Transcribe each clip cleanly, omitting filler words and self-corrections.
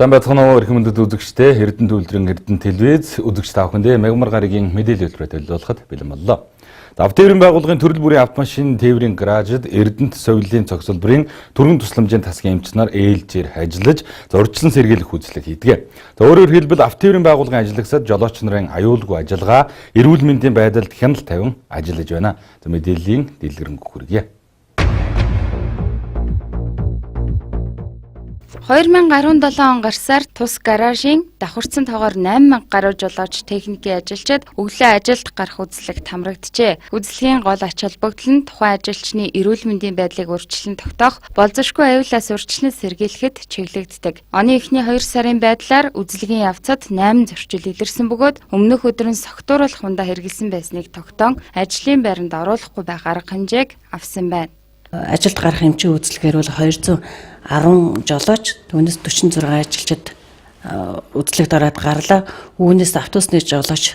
Сайн байцгаана уу эрхэм хүндэт үзэгчдээ. Эрдэнэ төвлөрийн Эрдэнэ телевиз үзэгч та бүхэндээ мягмар гарагийн мэдээлэл төлбөрөөр төлөвлөхөд бэлэн боллоо. Автотээврийн байгууллагын төрөл бүрийн автомашин тээврийн гаражид Эрдэнэт соёлын зохицолборын түргэн тусламжийн тасгийн эмч нар ээлжээр ажиллаж урьдчилан сэргийлэх үйлчлэг хийдэг. За өөрөөр хэлбэл автотээврийн байгууллагын ажиллагсад жолооч нарын аюулгүй ажиллагаа, эрүүл мэндийн байдалд хяналт тавин ажиллаж байна. За мэдээллийн дэлгэрэнгүй хүргье. 2017 он гарсаар тус гаражийн давхарцсан тоогоор 8000 гаруй жолооч техникийн ажилчид өглөө ажилд гарах үзлэгт хамрагджээ. Үзлэгийн гол ач холбогдол нь тухайн ажилчны эрүүл мэндийн байдлыг урьдчилан тогтоох, болзошгүй аюулаас урьдчилан сэргийлэхэд чиглэгддэг. Оны эхний 2 сарын байдлаар үзлэгийн явцад 8 зөрчил илэрсэн бөгөөд өмнөх өдөр нь согтууруулах хундаа хэрэгэлсэн байсныг тогтоон ажлын байранд оруулахгүй байх арга хэмжээг авсан байна. Ажилд гарах эмчийн үзлэгээр бол 210 жолооч, түүнээс 46 ажилчид үзлэгт ороод гарлаа. Үүнээс автобусны жолооч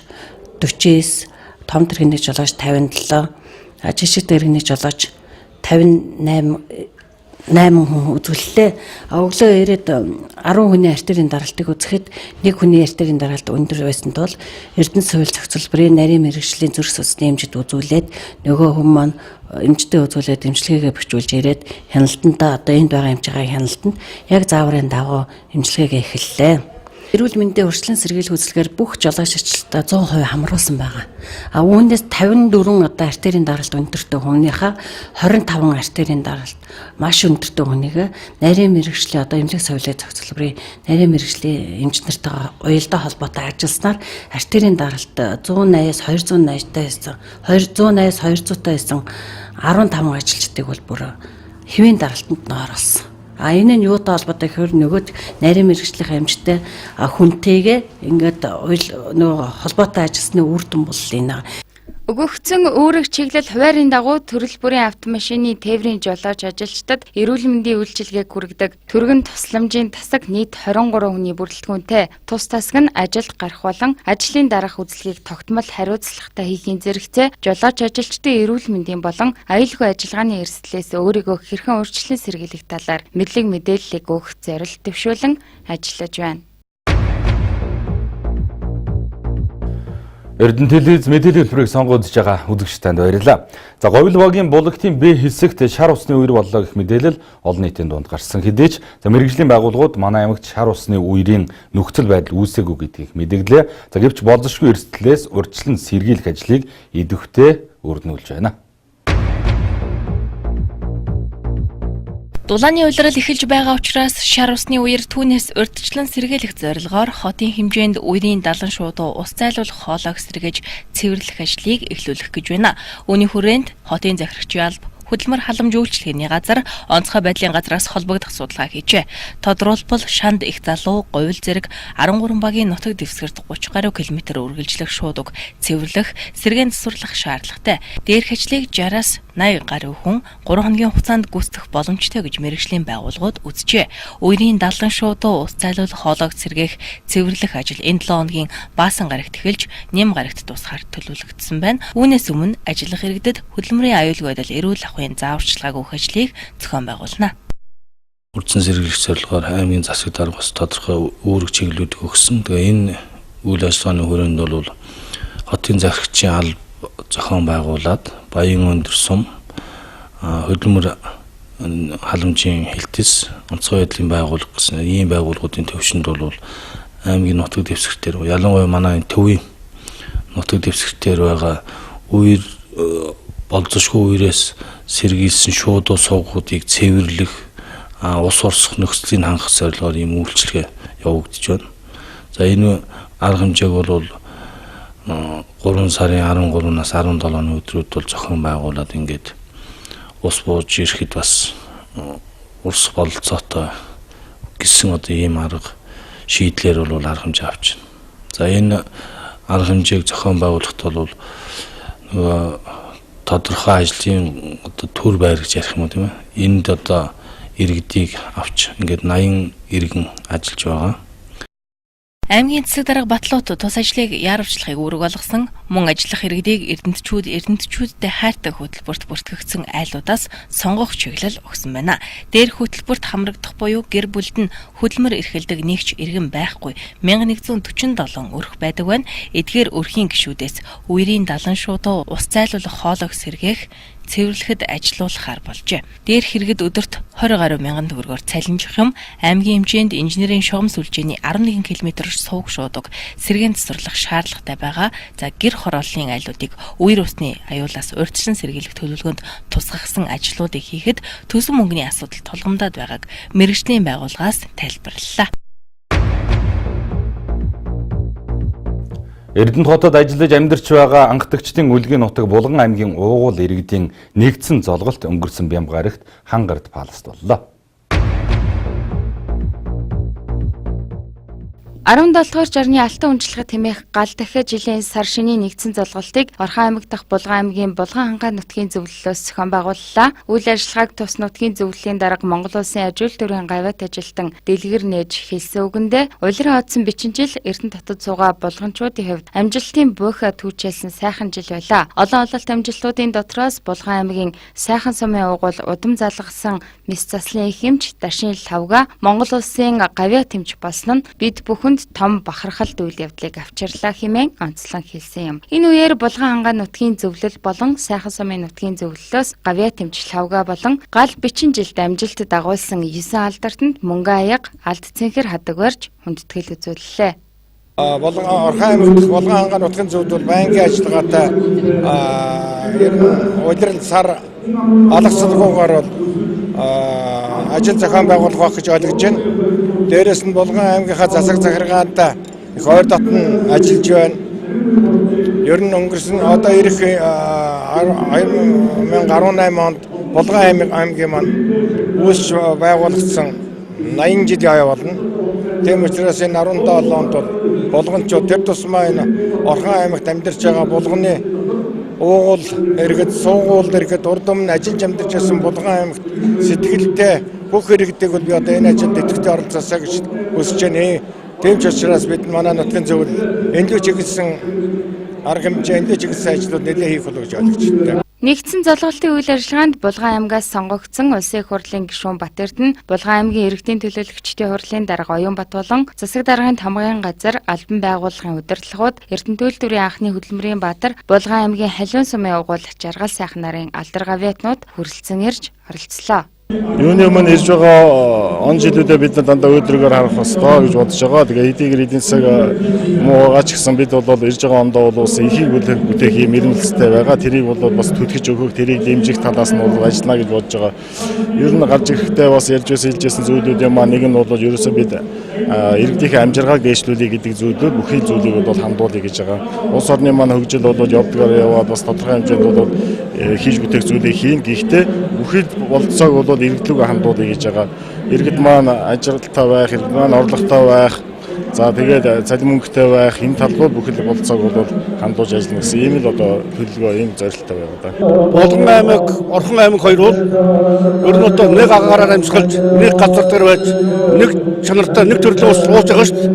49, том тэрэгний жолооч 57, жижиг тэрэгний жолооч 58 8 хүн үзүүллээ. Өглөө ирээд 10 хүний артерийн даралтыг үзэхэд нэг хүний артерийн даралт өндөр байсан тул Эрдэнэ суурь зохицолборын нарийн мэргэжлийн зүрх судасны эмчид үзүүлээд нөгөө хүн маань эмчтэй үзүүлээд эмчилгээгээ бичүүлж ирээд хяналтандаа одоо энд байгаа эмчийн хяналтанд яг зааврын дагуу эмчилгээгээ эхэллээ. Эрүүл мэндийн урьдчилан сэргийлэх үзлэгээр бүх жолооч ажилтнаа 100% хамруулсан байгаа. А үүнээс 54 одоо артерийн даралт өндөртэй хүнийхээ 25 артерийн даралт маш өндөртэй хүнийг нарийн мэргэжлийн одоо эмнэлэг соёлын зохицолборын нарийн мэргэжлийн эмч нартайгаа уялдаа холбоотой ажилласнаар артерийн даралт 180-аас 280-тай байсан, 280-аас 200-тай байсан 15 ажилчдыг бол бүр хэвийн даралтанд нь оруулсан. А энэ нь юутай холбоотой гэхээр нөгөөд нарийн мэргэжлийн эмчтэй хүнтэйгээ ингээд нөгөө холбоотой ажилласны үр дүн бол энэ. Өгөгдсөн үүрэг чиглэл хуваарийн дагуу төрөл бүрийн автомашины тээврийн жолооч ажилчдад эрүүл мэндийн үйлчилгээг хүргэдэг. Түргэн тусламжийн тасаг нийт 23 хүний бүрэлдэхүүнтэй. Тус тасаг нь ажилд гарах болон ажлын дараах үзлэгийг тогтмол хариуцлагатай хийхийн зэрэгцээ жолооч ажилчдын эрүүл мэндийн болон аюулгүй ажиллагааны эрсдлээс өөрийгөө хэрхэн урьдчилан сэргийлэх талаар мэдлэг мэдээллийг өгөх зорилт дэвшүүлэн ажиллаж байна. Эрдэнэ телевиз мэдээллийн төлбөрийг сонгоод үзэж байгаа үзэгч танд баярлалаа. За Говьл багийн Булагтын Б хэсэгт шар усны үер боллоо гэх мэдээлэл олон нийтийн дунд гарсан. Хэдий ч за мэргэжлийн байгууллагууд манай аймагт шар усны үерийн нөхцөл байдал үүсээгүй гэдгийг мэдэгдлээ. За гэвч болзошгүй эрсдлээс урьдчилан сэргийлэх ажлыг идэвхтэй өрнүүлж байна. Дулааны улирал эхэлж байгаа учраас шар усны үер түүнээс урьдчилан сэргийлэх зорилгоор хотын хэмжээнд үерийн далан шуудуу ус зайлуулах хоолойг сэргээж цэвэрлэх ажлыг эхлүүлэх гэж байна. Үүний хүрээнд хотын захирагчийн алба, хөдөлмөр халамж үйлчилгээний газар, онцгой байдлын газраас холбогдох судалгаа хийжээ. Тодруулбал шанд их залуу, говьл зэрэг 13 багийн нутаг дэвсгэрт 30 гаруй километр үргэлжлэх шуудаг цэвэрлэх, сэргээн засварлах шаардлагатай. Дээрх ажлыг 60-аас 80 гаруй хүн 3 хоногийн хугацаанд гүйцэтгэх боломжтой гэж мэргэжлийн байгууллагууд үзжээ. Үерийн далан шуудуу ус зайлуулах хоолойг сэргээх, цэвэрлэх ажил энэ 7 хоногийн баасан гарагт эхэлж, нэм гарагт дуусахаар төлөвлөгдсөн байна. Үүнээс өмнө ажиллах иргэдэд хөдөлмөрийн аюулгүй байдал, эрүүл ахуйн зааварчилгааг өгөх ажлыг зохион байгуулна. Урьдчилан сэргийлэх зорилгоор аймгийн засаг дарга бас тодорхой үүрэг чиглэлүүдийг өгсөн. Тэгээ энэ үйл ажиллагааны хүрээнд бол хотын захирагчийн алба зохион байгуулад Баян өндөр сум, хөдөлмөр халамжийн хэлтэс, онцгой байдлын байгууллага гэсэн ийм байгууллагуудын төвшөнд бол аймгийн нутаг дэвсгэртээр, ялангуяа манай энэ төвийн нутаг дэвсгэртээр байгаа үер болзошгүй үерээс сэргийлсэн шуудуу суугуудыг цэвэрлэх, ус урсах нөхцөлийг хангах зорилгоор ийм үйлчилгээ явагдаж байна. За энэ арга хэмжээг бол 3 сарын 13-наас 17-ны өдрүүд бол зохион байгуулад ингээд ус бууж ирэхэд бас урсах бололцоотой гэсэн одоо ийм арга шийдлэр бол арга хэмжээ авч байна. За энэ арга хэмжээг зохион байгуулахад бол нөгөө тодорхой ажлын одоо төр байр гэж ярих юм уу тийм ээ. Энд одоо иргэдийг авч ингээд 80 иргэн ажиллаж байгаа. Аймгийн засаг дарга Батлууд тус ажлыг яарвчлахыг үүрэг болгосон, мөн ажиллах иргэдийг эрдэнэтчүүд эрдэнэтчүүдтэй хайртай хөтөлбөрт бүртгэгдсэн айлуудаас сонгох чиглэл өгсөн байна. Дээр хөтөлбөрт хамрагдах буюу гэр бүлд нь хөдөлмөр эрхэлдэг нэгч иргэн байхгүй 1147 өрх байдаг байна. Эдгээр өрхийн гишүүдээс үерийн далан шуудуу ус зайлуулах хоолойг сэргээх, цэвэрлэхэд ажилуулахаар болжээ. Дээр хэрэгэд өдөрт 20 гаруй мянган төгрөгөөр цалинжих юм. Аймгийн хэмжээнд инженерийн шугам сүлжээний 11 км сувг шуудаг сэргээн засварлах шаардлагатай байгаа. За, гэр хорооллын айлуудыг үер усны аюулаас урьдчилан сэргийлэх төлөвлөгөөнд тусгагдсан ажлуудыг хийхэд төсөв мөнгөний асуудал тулгамдаад байгааг мэргэжлийн байгууллагаас тайлбарлалаа. Эрдэнэт хотод ажиллаж амьдарч байгаа анхдагчдын үлгийн нутаг Булган аймгийн Уугуул иргэдийн нэгдсэн золголт өнгөрсөн Бямба гарагт Хангард Паласт боллоо. 17 дугаар жарны алтан унжлагад хэмээх гал дахиа жилийн сар шинийн нэгдсэн золголтыг Орхон аймаг дахь Булган аймгийн Булган хангаа нутгийн зөвлөлөөс зохион байгууллаа. Үйл ажиллагааг тус нутгийн зөвлөлийн дарга Монгол Улсын ажил төрийн гавьяат ажилтан Дэлгэр нээж хэлсэн үгэндээ улиран одсон бичин жил Эрдэнэт хотод суугаа булганчуудын хувьд амжилтын буйха түүчээлсэн сайхан жил байлаа. Олон ололт амжилтуудын дотроос Булган аймгийн сайхан сумын уугуул удам залгасан мэс заслын их эмч Дашин Лавга Монгол Улсын гавьяат эмч болсон нь бид бүхэнд том бахархалт үйл явдлыг авчирлаа хэмээн онцлон хэлсэн юм. Энэ үеэр Булган хангаа нутгийн зөвлөл болон сайхан сумын нутгийн зөвлөлөөс гавьяат эмч Лавга болон гал бичин жилд амжилт дагуулсан 9 алдартанд мөнгө аяга, алд цэнхэр хадаг барьж хүндэтгэл үзүүллээ. Булган Орхон аймаг дахь Булган хангаа нутгийн зөвлөл бол байнгын ажиллагаатай ер нь улирал сар алгасалгүйгээр бол ажил зохион байгуулах байх гэж ойлгож байна. Дээрээс нь Булган аймгийнхаа засаг захиргаанд их ойр дотн ажиллаж байна. Ер нь өнгөрсөн одоо ирэх 2018 онд Булган аймгийн маань үүсч байгуулагдсан 80 жил яа болно. Тийм учраас энэ 17 онд бол булганчууд тэр тусмаа энэ Орхон аймагт амьдарч байгаа булганы уугуул иргэд, суугуул иргэд, урд өмнө ажиллаж амьдарч байсан Булган аймагт сэтгэлтэй бүх иргэдийг бол би одоо энэ ажилд идэвхтэй оролцоосоо гэж хүсэж байна. Тийм ч учраас бид манай нутгийн зөвлөл энэ лүү чиглэсэн арга хэмжээ, энэ лүү чиглэсэн ажлууд нэлээд хийх болов гэж ойлгож байна. Нэгдсэн золголтын үйл ажиллагаанд Булган аймгаас сонгогдсон Улсын их хурлын гишүүн Батэрдэн, Булган аймгийн иргэдийн төлөөлөгчдийн хурлын дарга Оюунбат болон засаг даргын томгоён газар албан байгууллагын удирдлагууд, Эрдэнэ төлөвлөрийн анхны хөдөлмөрийн баатар, Булган аймгийн Халиун сумын угуул Жаргал сайхан нарын алдар гавьяатнууд хүрэлцэн ирж оролцлоо. Юуны өмнө ирж байгаа он жилүүдээ бид нар дандаа өөдрөгөөр харах ёстой гэж бодож байгаа. Тэгээ эдгээр эдийн засаг муу байгаа ч гэсэн бид бол ирж байгаа ондоо бол бас ихийг бүтээх юм эрмэлзэлтэй байгаа. Тэрийг бол бас түлхэж өгөх, тэрийг дэмжих талаас нь бол ажиллана гэж бодож байгаа. Ер нь гарч ирэхдээ бас ярьж байсан, хэлжсэн зүйлүүдийн маань нэг нь бол ерөөсөө бид иргэдийнхээ амжиргааг дээшлүүлэе гэдэг зүйлүүд бүхий зүйлийг бол хандуулъя гэж байгаа. Улс орны маань хөгжил бол явдгаар яваад бас тодорхой хэмжээнд бол хийж бүтээх зүйлийг хийн. Гэхдээ бүхий болцоог бол иргэд рүүгээ хандуулъя гэж байгаа. Иргэд маань ажилттай байх, иргэд маань орлоготой байх, за тэгээд цалин мөнгөтэй байх, энэ талбар бүхэл болцоог бол хандуулж ажиллана гэсэн ийм л одоо төлөвлөгөө, ийм зорилттой байгаа даа. Булган аймаг, Орхон аймаг хоёр бол ер нь одоо нэг агаараар амьсгалж, нэг газар дээр байж, нэг чанартай, нэг төрлийн ус ууж байгаа шүү дээ.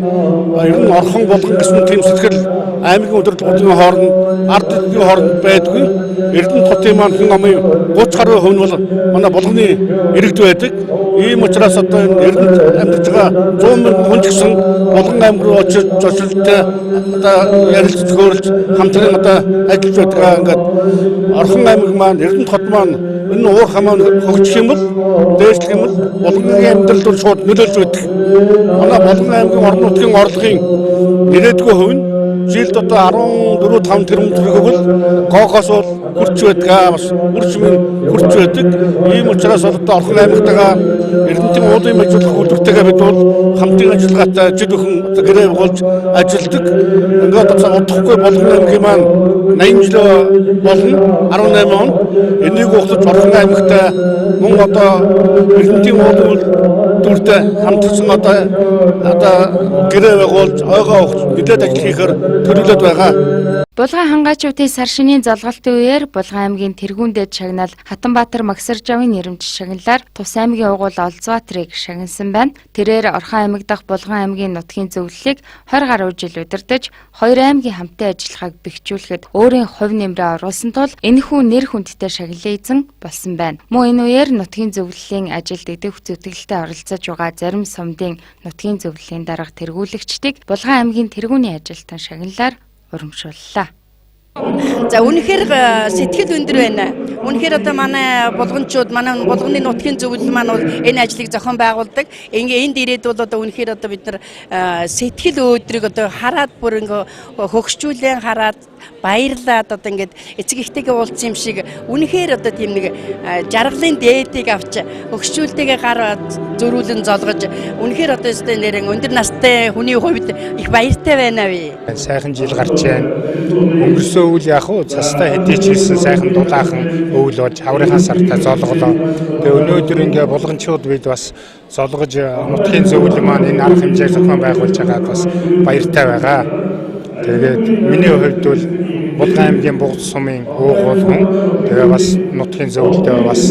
Ер нь Орхон, Булган гэсэн тийм сэтгэл аймгийн удирдлагын хооронд, ард түмний хооронд байдгүй. Эрдэнэт хотын маань хүн амын 30 гаруй хувь нь бол манай Булганы иргэд байдаг. Ийм учраас одоо энэ Эрдэнэт амьдарч байгаа 100 мянган хүн ч гэсэн Булган аймаг руу очиж зочилтой одоо ярилцж хөөрөлж хамтран одоо ажиллаж байдаг. Ингээд Орхон аймаг маань, Эрдэнэт хот маань энэ уур хамаа хөгжих юм бол, дээшлэх юм бол Булгангийн амьдрал руу шууд нөлөөлж байдаг. Манай Булган аймгийн орон нутгийн орлогын 90% хувь нь жилд одоо 14 5 тэрбум төгрөг бол гоогоос бол хүрч байдаг. Бас үрч минь хүрч байдаг. Ийм учраас одоо Орхон аймагтайгаа Эрдэнэтийн уулын ажиллах үйлдвэртэйгээ бид бол хамтын ажиллагаатай жил бүхэн гэрээ байгуулж ажилладаг. Ингээд одоо удахгүй Булган аймгийн маань 80 жил болно, 18 он. Энийг ухлаж Орхон аймагтай мөн одоо Эрдэнэтийн уулын үйлдвэртэй хамтарсан одоо гэрээ байгуулж ойгоо ухаж нэлээд ажил хийхээр төлөвлөд байгаа. Булган хангаачуудын сар шинийн золголтын үеэр Булган аймгийн тэргүүн дээд шагнал Хатанбаатар Магсаржавын нэрэмж шагналаар Тус аймгийн угуул Олзбаатарыг шагнасан байна. Тэрээр Орхон аймаг дахь Булган аймгийн нутгийн зөвлөлийг 20 гаруй жил удирдах, хоёр аймгийн хамтын ажиллагааг бэхжүүлэхэд өөрийн хувь нэмрээ оруулсан тул энэхүү нэр хүндтэй шагналын эзэн болсон байна. Мөн энэ үеэр нутгийн зөвлөлийн ажилд идэвх зүтгэлтэй оролцож байгаа зарим сумдын нутгийн зөвлөлийн дарга тэргүүлэгчдийг Булган аймгийн тэргүүний ажилтан шагналаар урамшууллаа. За үнэхээр сэтгэл өндөр байна. Үнэхээр одоо манай булганчууд, манай булганы нутгийн зөвлөл маань бол энэ ажлыг зохион байгуулдаг. Ингээ энд ирээд бол одоо үнэхээр одоо бид нар сэтгэл өөдрөг одоо хараад бүр ингээ хөгшчүүлэн хараад баярлаад одоо ингээд эцэг эхтэйгээ уулзсан юм шиг үнэхээр одоо тийм нэг жаргалын дээдийг авч хөгшчүүлтэйгээ гар зөрүүлэн золгож үнэхээр одоо өстэй нэрэн өндөр настай хүний хувьд их баяртай байна би. Сайхан жил гарч байна. Өнгөрсөн өвөл яг уу цастай хэдий ч хэлсэн сайхан дулаахан өвөл болж хаврынхаа сартаа золголоо. Тэгээ өнөөдөр ингээ булганчууд бид бас золгож нутгийн зөвлөл маань энэ арга хэмжээг зохион байгуулж байгаад бас баяртай байгаа. Тэгээд миний хувьд бол Булган аймгийн Бугаз сумын уугуул хүн, тэгээ бас нутгийн зөвлөлдөө бас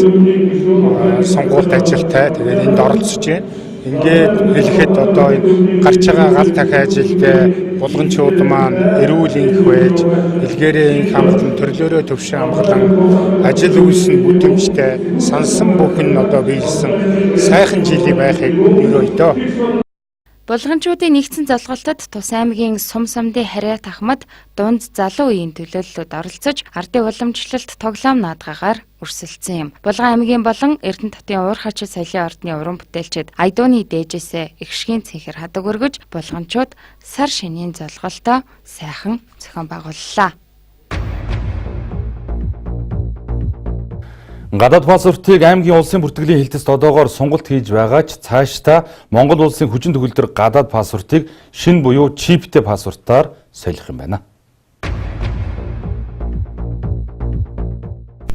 сонгуульд ажилтай, тэгээд энд оролцож байна. Ингээд хэлэхэд одоо энэ гарч байгаа гал дахь ажилдээ булганчууд маань эрүүл энх байж, илгээрээ энх амгалан, төрлөөрөө төвшин амгалан, ажил үйлс нь бүтэмжтэй, сансан бүхэн одоо биелсэн сайхан жилийн байхыг өрөөе дөө. Булганчуудын нэгдсэн золголтод Тус аймгийн сум сумдын харьяа тахмад дунд залуу үеийн төлөөллөд оролцож ардын уламжлалт тоглоом наадгаагаар өрсөлдсөн юм. Булган аймгийн болон Эрдэнэ хотын уур хачид соёлын ордны уран бүтээлчид Айдууны дээжээсээ эгшгийн цэнхэр хадаг өргөж булганчууд сар шинийн золголтоо сайхан зохион байгууллаа. Гадаад паспортыг аймгийн улсын бүртгэлийн хэлтэст одоогоор сонголт хийж байгаа ч цаашдаа Монгол улсын хүчин төгөлдөр гадаад паспортыг шинэ буюу чиптэй паспортоор солих юм байна.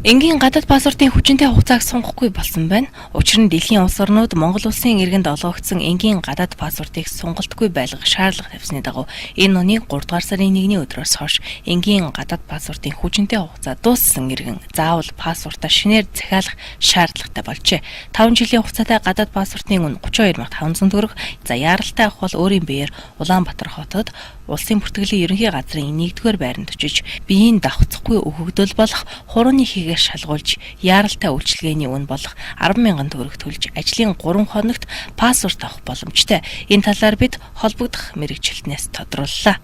Энгийн гадаад паспортын хүчинтэй хугацааг сунгахгүй болсон байна. Учир нь дэлхийн улс орнууд Монгол улсын иргэнд олгогдсон энгийн гадаад паспортыг сунгалтгүй байлгах шаардлага тавьсны дагуу энэ оны 3 дугаар сарын 1-ний өдрөөс хойш энгийн гадаад паспортын хүчинтэй хугацаа дууссан иргэн заавал паспортаа шинээр захиалах шаардлагатай болжээ. 5 жилийн хугацаатай гадаад паспортын үнэ 32500 төгрөг. За яаралтай авах бол өөрийн биеэр Улаанбаатар хотод улсын бүртгэлийн ерөнхий газрын 1-р байранд очиж биеийн давхцахгүй өгөгдөл болох хурууны хийгээр шалгуулж яаралтай үйлчилгээний үн болох 10,000 төгрөг төлж ажлын 3 хоногт паспорт авах боломжтой. Энэ талаар бид холбогдох мэргэжилтнээс тодрууллаа.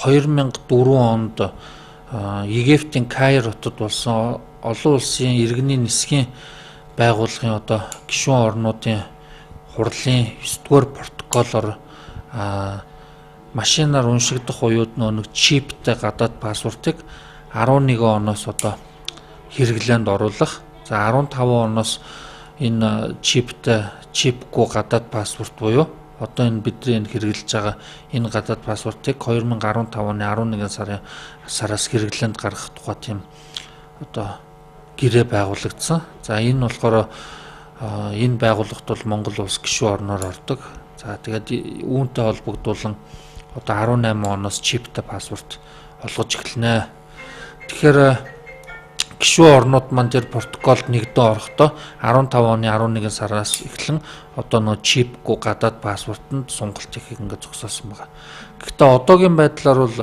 2004 онд Египтийн Каир хотод болсон олон улсын иргэний нисгийн байгууллагын одоо гишүүн орнуудын хурлын 9-р протоколоор машинаар уншигдах уюуд нэг чиптэй гадаад паспортыг 11 оноос одоо хэрэглээнд оруулах. За 15 оноос энэ чиптэй чипгүй гадаад паспорт буюу одоо энэ бидний энэ хэрэглэж байгаа энэ гадаад паспортыг 2015 оны 11 сараас хэрэглээнд гаргах тухай тийм одоо гэрээ байгуулагдсан. За энэ болохоор энэ байгууллагт бол Монгол улс гишүүн орноор ордог. За тэгээд үүнтэй холбогдуулан одоо 18 оноос чиптэй паспорт олгож эхэлнэ. Тэгэхээр гишүүн орнууд маань тэр протоколд нэгдэн орохдоо 15 оны 11 сараас эхлэн одоо нөө чипгүй гадаад паспортод сонголт хийхийг ингээд зогсоосон байгаа. Гэхдээ одоогийн байдлаар бол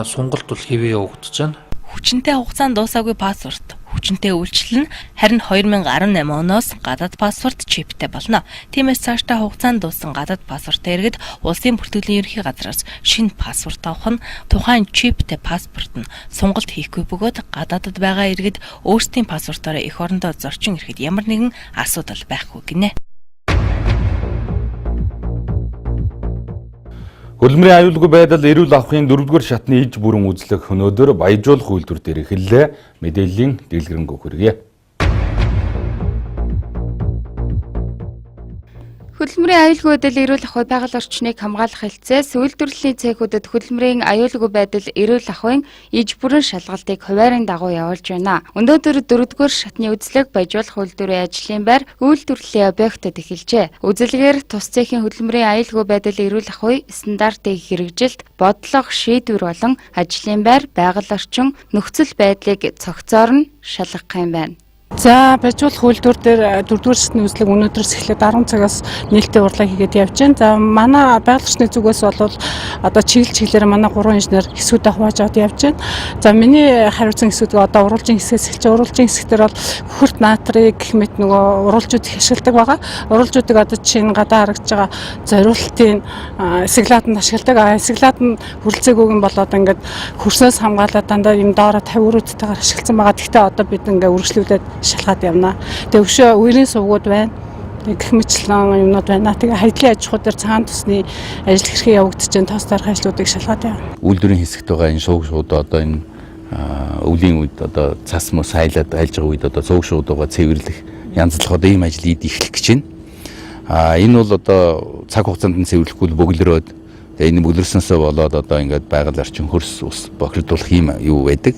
сонголт бол хэвээ явагдаж байна. Хүчинтэй хугацаанд дуусаагүй паспорт хүчинтэй үйлчлэл нь харин 2018 оноос гадаад паспорт чиптэй болно. Тиймээс цаашдаа хугацаанд дууссан гадаад паспорттой иргэд улсын бүртгэлийн ерөнхий газраас шинэ паспорт авах нь тухайн чиптэй паспорт нь сонголт хийхгүй бөгөөд гадаадад байгаа иргэд өөрсдийн паспортоороо эх орондоо зорчин ирэхэд ямар нэгэн асуудал байхгүй гинэ. Хөдөлмөрийн аюулгүй байдал эрүүл авахын 4-р шатны иж бүрэн үзлэг өнөөдөр баяжуулах үйлдвэр дээр эхэллээ. Мэдээллийн дэлгэрэнгүй хүргэе. Хөдөлмөрийн аюулгүй байдал эрүүл ахуй байгаль орчныг хамгаалах хэлтсээс үйлдвэрлэлийн цехүүдэд хөдөлмөрийн аюулгүй байдал эрүүл ахуйн иж бүрэн шалгалтыг хуваарийн дагуу явуулж байна. Өнөөдөр 4-р шатны үзлэг баяжуулах үйлдвэрийн ажлын байр үйлдвэрлэлийн объектод эхэлжээ. Үзлэгээр тус цехийн хөдөлмөрийн аюулгүй байдал эрүүл ахуй стандартыг хэрэгжилт, бодлого, шийдвэр болон ажлын байр, байгаль орчин, нөхцөл байдлыг цогцоор нь шалгах юм байна. За баяжуулах үйлдвэр дээр 4-р шатны үзлэг өнөөдрөөс эхлээд 10 цагаас нээлттэй уралдаан хийгээд явж байна. За манай байгаль орчны зүгээс бол одоо чиглэл чиглэлээр манай 3 инженер хэсгүүдээ хувааж аваад явж байна. За миний хариуцсан хэсгүүд одоо уруулжийн хэсгээс эхэлж уруулжийн хэсэг дээр бол хөхөрт натрийг гэх мэт нөгөө уруулжууд их ашигладаг байгаа. Уруулжуудыг одоо жишээ нь гадаа харагдж байгаа зориултын эсэглаад нь ашигладаг. А эсэглаад нь хүрэлцээгүйг нь болоод ингээд хөрснөөс хамгаалаад дандаа юм доороо 50 өрөөдтэйгээр ашигласан байгаа. Гэхдээ одоо бид ингээд үргэлжлүүлээд шалгаад явна. Тэгээ өшөө үерийн сувгууд байна. Гэх мэтлэн юмнууд байна. Тэгээ хайдлын аж ахуй дээр цагаан тусны ажил хэрхэн явагдаж байна. Тоос дарах ажлуудыг шалгаад явна. Үйлдвэрийн хэсэгт байгаа энэ сувг шууд одоо энэ өвлийн үед одоо цас мөс хайлаад айлж байгаа үед одоо сувг шуудууга цэвэрлэх янзлах одоо ийм ажил эхлэх гэж байна. А энэ бол одоо цаг хугацаанд нь цэвэрлэхгүй бөглөрөөд тэгээ энэ бөглөрснөөсөө болоод одоо ингээд байгаль орчин хөрс ус бохирдуулах юм юу байдаг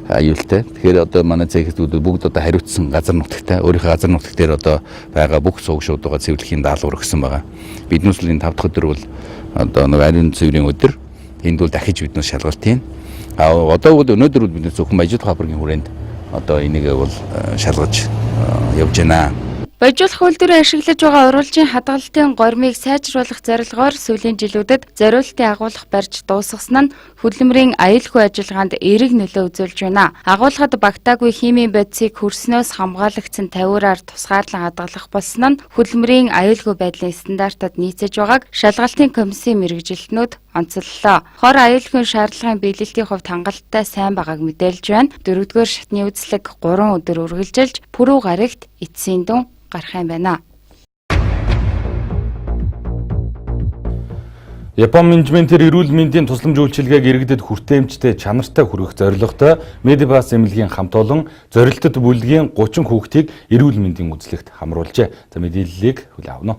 аюултай. Тэгэхээр одоо манай цехүүд бүгд одоо хариуцсан газар нутагтай өөрийнхөө газар нутаг дээр одоо байгаа бүх сувг шуудууга цэвэрлэхийн даалгавар өгсөн байгаа. Биднээс л энэ 5 дахь өдөр бол одоо нэг ариун цэврийн өдөр энд бол дахиж биднээс шалгалт хийн. А одоо бол өнөөдөр бол бид зөвхөн баяжуулах фабрикийн хүрээнд одоо энийг бол шалгаж явж байна. Баяжуулах үйлдвэрээ ашиглаж байгаа уруулжийн хадгалтын гормыг сайжруулах зорилгоор сүүлийн жилүүдэд зориултын агуулга барьж дуусгасан нь хөдөлмөрийн аюулгүй ажиллагаанд эерэг нөлөө үзүүлж байна. Агуулгад багтаагүй химийн бодисыг хөрснөөс хамгаалагдсан тавиураар тусгаарлан хадгалах болсон нь хөдөлмөрийн аюулгүй байдлын стандартад нийцэж байгааг шалгалтын комиссийн мэргэжилтнүүд онцоллоо. Хор аюулгүй шаардлагын биелэлтийн хувьд хангалттай сайн байгааг мэдээлж байна. 4-р шатны үзлэг 3 өдөр үргэлжилж пүрэв гарагт эцсийн дүн гарах юм байна. Япон менежментээр эрүүл мэндийн тусламж үйлчилгээг иргэдэд хүртээмжтэй чанартай хүргэх зорилготой Медипас эмнэлгийн хамт олон зорилтод бүлгийн 30 хүүхдийг эрүүл мэндийн үзлэгт хамруулжээ. За мэдээллийг хүлээн авна.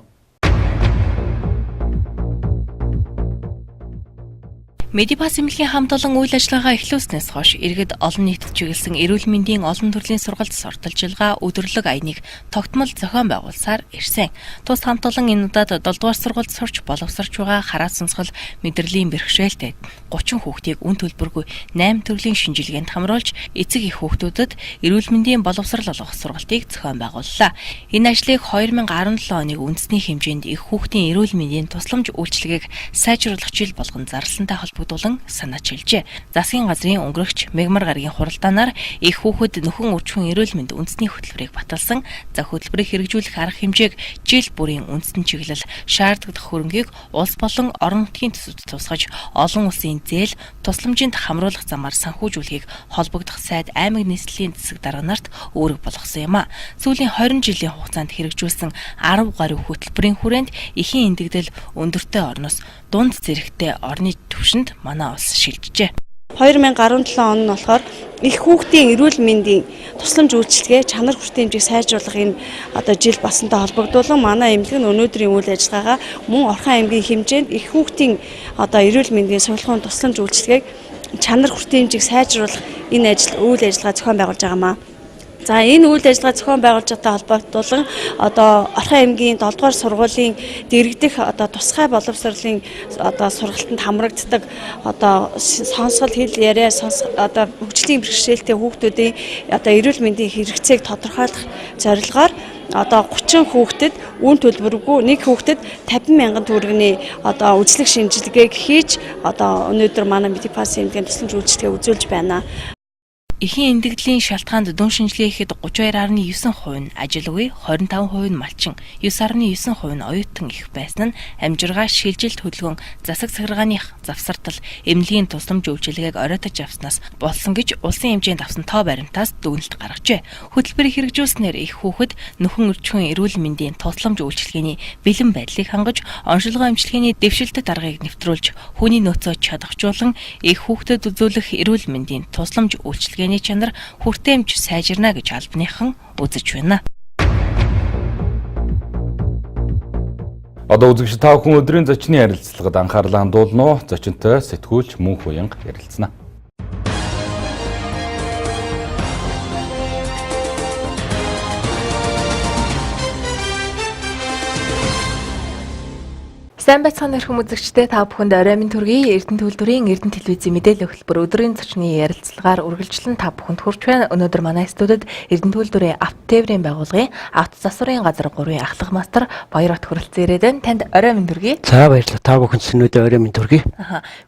Медипас эмнэлгийн хамт олон үйл ажиллагаа эхлүүлснээс хойш иргэд олон нийтэд чиглэсэн эрүүл мэндийн олон төрлийн сургалт, сурталчилгаа, өдөрлөг аяныг тогтмол зохион байгуулсаар ирсэн. Тус хамт олон энэ удаад 7 дугаар сургуульд сурч боловсрч байгаа хараа сонсгол мэдрэлийн бэрхшээлтэй 30 хүүхдийг үн төлбөргүй 8 төрлийн шинжилгээнд хамруулж эцэг их хүүхдүүдэд эрүүл мэндийн боловсрол олгох сургалтыг зохион байгууллаа. Энэ ажлыг 2017 оны үндэсний хэмжээнд их хүүхдийн эрүүл мэндийн тусламж үйлчилгээг сайжруулах жил болгон зарласантай холбогдуулан санаачилжээ. Засгийн газрын өнгөрөгч Мегмар гарагийн хуралдаанаар их хүүхэд нөхөн үржихэн эрүүл мэнд үндэсний хөтөлбөрийг баталсан. За хөтөлбөрийг хэрэгжүүлэх арга хэмжээг жил бүрийн үндэстэн чиглэл шаардлагатай хөрөнгийг улс болон орон нутгийн төсөвт тусгаж олон улсын зээл тусламжинд хамруулах замаар санхүүжүүлэхийг холбогдох сайд аймаг нийслэлийн засаг дарга нарт үүрэг болгосон юм а. Сүүлийн 20 жилийн хугацаанд хэрэгжүүлсэн 10 гаруй хөтөлбөрийн хүрээнд эхийн эндэгдэл өндөртэй орноос дунд зэрэгтэй орны түвшинд манай улс шилжжээ. 2017 он нь болохоор их хүүхдийн эрүүл мэндийн тусламж үйлчилгээ чанар хүртээмжийг сайжруулах энэ одоо жил басантай холбогдуулан манай эмнэлэг нь өнөөдрийн үйл ажиллагаагаа мөн Орхон аймгийн хэмжээнд их хүүхдийн одоо эрүүл мэндийн сувилахын тусламж үйлчилгээг чанар хүртээмжийг сайжруулах энэ ажил үйл ажиллагаа зохион байгуулж байгаа маа. За энэ үйл ажиллагаа зохион байгуулж байгаатай холбогдуулан одоо Орхон аймгийн 7 дугаар сургуулийн дэрэгдэх одоо тусгай боловсролын одоо сургалтанд хамрагддаг одоо сонсгол хэл яриа одоо хөгжлийн бэрхшээлтэй хүүхдүүдийн одоо эрүүл мэндийн хэрэгцээг тодорхойлох зорилгоор одоо 30 хүүхдэд үн төлбөргүй нэг хүүхдэд 50 мянган төгрөгийн одоо үзлэг шинжилгээг хийж одоо өнөөдөр манай Медипас эмнэлгийн тусламж үйлчилгээ үзүүлж байна. Эхийн эндэгдлийн шалтгаанд дүн шинжилгээ хийхэд 32.9% нь ажилгүй, 25% нь малчин, 9.9% нь оюутан их байсан нь амжиргаа шилжилт хөдөлгөөн засаг захиргааны завсардал эмнэлгийн тусламж үйлчилгээг оройтож авснаас болсон гэж улсын хэмжээнд авсан тоо баримтаас дүгнэлт гаргажээ. Хөтөлбөрийг хэрэгжүүлснээр их хүүхэд нөхөн өрчхөн эрүүл мэндийн тусламж үйлчилгээний бэлэн байдлыг хангаж, оншилгоо эмчилгээний дэвшилтэт аргыг нэвтрүүлж, хүний нөөцөө чадахжуулан их хүүхдэд үзүүлэх эрүүл мэндийн тусламж үйлчилгээний чанар хүртээмж сайжирна гэж албаныхан үзэж байна. Одоо үзэгч та бүхэн өдрийн зочны ярилцлагад анхаарлаа хандуулна уу? Зочинтой сэтгүүлч Мөнх Уянга ярилцсана. Сайн байцгаана өрхөм үзэгчдээ, та бүхэнд орой минь төргий. Эрдэнэ төлдөрийн Эрдэнэ телевизийн мэдээлэл хөтөлбөр өдрийн зочны ярилцлагаар үргэлжлэн та бүхэнд хүрч байна. Өнөөдөр манай студид Эрдэнэ төлдөрийн авто тээврийн байгууллагын авто засварын газар 3-ын ахлах мастер Баярбат хүрэлцэн ирээд байна. Танд орой минь төргий. За, баярлалаа. Та бүхэн сүнүүдээ орой минь төргий.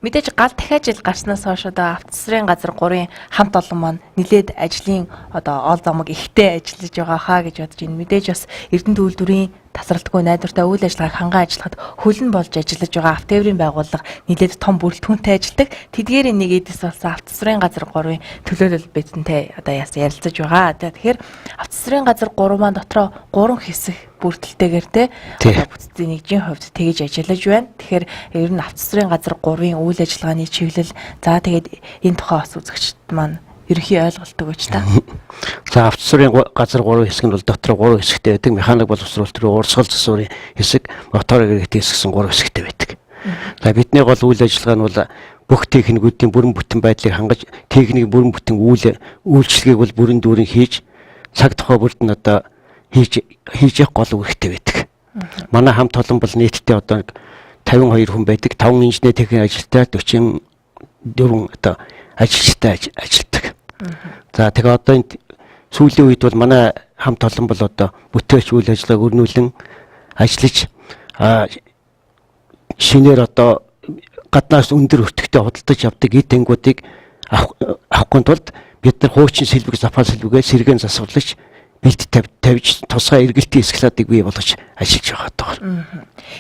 Мэдээж гал дахиад жил гарснаас хойш одоо авто засварын газар 3-ын хамт олон маань нилээд ажлын одоо ол замаг ихтэй ажиллаж байгаа хаа гэж бодож байна. Мэдээж бас Эрдэнэ төлдөрийн тасралтгүй найдвартай үйл ажиллагааг хангаан ажиллахад хөлн болж ажиллаж байгаа автотээврийн байгууллага нэлээд том бүрэлдэхүүнтэй ажилладаг. Тэдгээрийн нэг эдэс болсон автосрын газар 3-ын төлөөлөл бидэнтэй одоо яасан ярилцаж байгаа. Тэгэхээр автосрын газар 3 маань дотроо 3 хэсэг бүрдэлтэйгээр те одоо бүтцийн нэгжийн хувьд тэгж ажиллаж байна. Тэгэхээр ер нь автосрын газар 3-ын үйл ажиллагааны чиглэл, за тэгээд энэ тухай бас үзэгчд маань ерөнхий ойлголт өгөөч та. За, автосрын газар 3 хэсэг нь бол дотор 3 хэсэгтэй байдаг. Механик боловсруулалт руу урсгал засварын хэсэг, мотор агрегат хэсэг гэсэн 3 хэсэгтэй байдаг. За, бидний гол үйл ажиллагаа нь бол бүх техникүүдийн бүрэн бүтэн байдлыг хангаж, техникийн бүрэн бүтэн үйлчлэгийг бол бүрэн дүүрэн хийж, цаг тухай бүрд нь одоо хийж явах гол үүрэгтэй байдаг. Манай хамт олон бол нийтдээ одоо 52 хүн байдаг. 5 инженер техник ажилттай, 44 одоо ажилчтай ажилладаг. За, тэгээ одоо энэ сүүлийн үед бол манай хамт олон бол одоо бүтээлч үйл ажиллагааг өрнүүлэн ажиллаж, шинээр одоо гаднаас өндөр өртөгтэй худалдаж авдаг эд ангуудыг авахгүй тулд бид нар хуучин сэлбэг, запас сэлбэгээ сэргээн засварлаж, бэлт тавьж, тусгай эргэлтийн складыг бий болгож ажиллаж байгаа даа.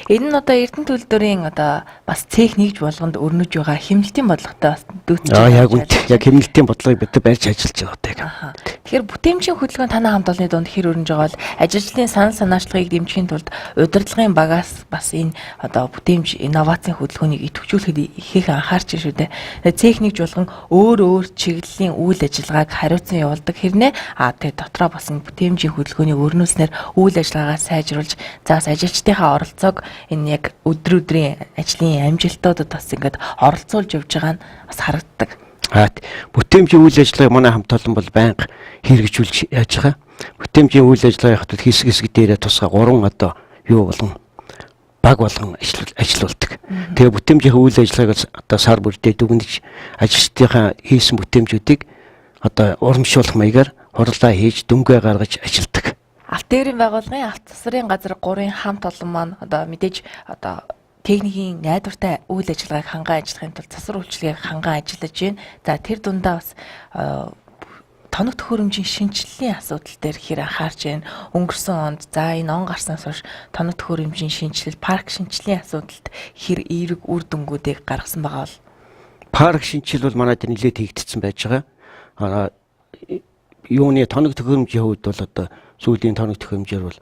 Энэ нь одоо Эрдэнэ төлдөрийн одоо бас цех нэгж болгонд өрнөж байгаа хэмнэлтийн бодлоготой бас дүүцэж байгаа. Яг үнэ. Яг хэмнэлтийн бодлогыг бид барьж ажиллаж байгаа даа. Тэгэхээр бүтээмжийн хөдөлгөөн танай хамт олонны дунд хэр өрнөж байгаа бол ажилчдын санал санаачлагыг дэмжихийн тулд удирдлагын багаас бас энэ одоо бүтээмж инновацийн хөдөлгөөнийг идэвхжүүлэхэд их анхаарч шүү дээ. Цех нэгж болгон өөр өөр чиглэлийн үйл ажиллагааг хариуцсан явуулдаг хэрнээ тэгээ дотроо бас энэ бүтээмжийн хөдөлгөөнийг өрнүүлснээр үйл ажиллагаагаа сайжруулж, за бас ажилчдынхаа оролцоог энэ яг өдөр өдрийн ажлын амжилтуудад бас ингээд оролцуулж явж байгаа нь бас харагддаг. Бүтээмжийн үйл ажиллагааг манай хамт олон бол байнга хэрэгжүүлж яаж байгаа. Бүтээмжийн үйл ажиллагаа явахад хэсэг хэсэг дээрээ тусгай 3 одоо юу болгон баг болгон ажиллаулдаг. Тэгээ бүтээмжийн үйл ажиллагааг одоо сар бүрдээ дүгнэж, ажилчдынхаа хийсэн бүтээмжүүдийг одоо урамшуулах маягаар хурлаа хийж, дүнгээ гаргаж ажилладаг. Автотээврийн байгууллагын авто засварын газар 3-ын хамт олон маань одоо мэдээж одоо техникийн найдвартай үйл ажиллагааг хангаан ажиллахын тулд засвар үйлчилгээг хангаан ажиллаж байна. За, тэр дундаа бас тоног төхөөрөмжийн шинэчлэлийн асуудал дээр хэр анхаарч байна. Өнгөрсөн онд, за энэ он гарснаас хойш тоног төхөөрөмжийн шинэчлэл, парк шинэчлийн асуудалд хэр эерэг үр дүнгуудыг гаргасан байгаа бол? Парк шинэчлэл бол манай дээр нэлээд хийгдсэн байж байгаа. Юуны тоног төхөөрөмжийн хувьд бол одоо сүүлийн тоног төхөөрөмжөөр бол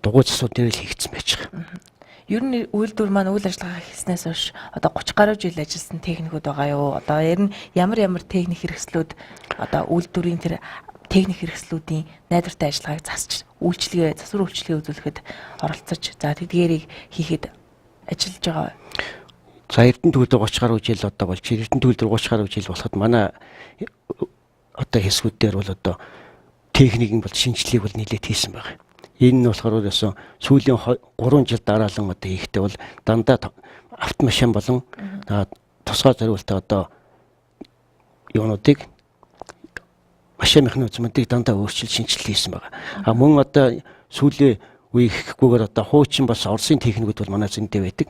дугуй засвар дээр л хийгдсэн байж байгаа. Ер нь үйлдвэр маань үйл ажиллагаа хийснээс хойш одоо 30 гаруй жил ажилласан техникүүд байгаа юу? Одоо ер нь ямар ямар техник хэрэгслүүд одоо үйлдвэрийн тэр техник хэрэгслүүдийн найдвартай ажиллагааг засч, үйлчилгээ, засвар үйлчилгээ үзүүлэхэд оролцож, за тэдгээрийг хийхэд ажиллаж байгаа. За, Эрдэнэ төлөв 30 гаруй жил одоо болж, Эрдэнэ төлөв 30 гаруй жил болоход манай одоо хэсгүүд дээр бол одоо техникийн бол шинэчлэлийг бол нэлээд хийсэн байгаа. Энэ нь болохоор ерөөсөн сүүлийн 3 жил дараалан одоо хийхдээ бол дандаа автомашин болон тусгай зориултаа одоо юунуудыг машин механизмуудыг дандаа өөрчилж шинэчлэл хийсэн байгаа. А мөн одоо сүүлийн үе гэхгүйгээр одоо хуучин бас Оросын техникүүд бол манай зэндээ байдаг.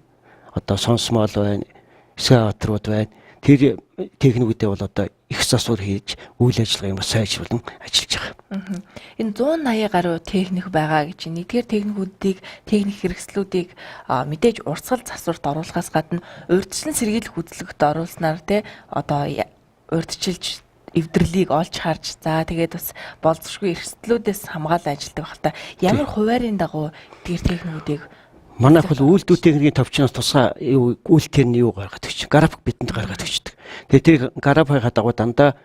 Одоо сонсмол байна, эсгээтрууд байна. Тэр техникүүдээ бол одоо их засвар хийж, үйл ажиллагааг бас сайжруулан ажиллаж байгаа. Энэ 180 гаруй техник байгаа гэж. Нэгдүгээр техникүүдийг, техник хэрэгслүүдийг мэдээж урсгал засварт оруулахаас гадна урьдчилан сэргийлэх үзлэгт оруулснаар те одоо урьдчилж эвдэрлийг олж харж, за тэгээд бас болзошгүй эрсдлүүдээс хамгаалан ажилладаг байх та. Ямар хуваарийн дагуу эдгээр техникүүдийг Манайх бол үйлдвэр техникийн товчноос тусгай юу үйл тэрний юу гаргаад өгч, график бидэнд гаргаад өгчдөг. Тэгээ тэр графикийн дагуу дандаа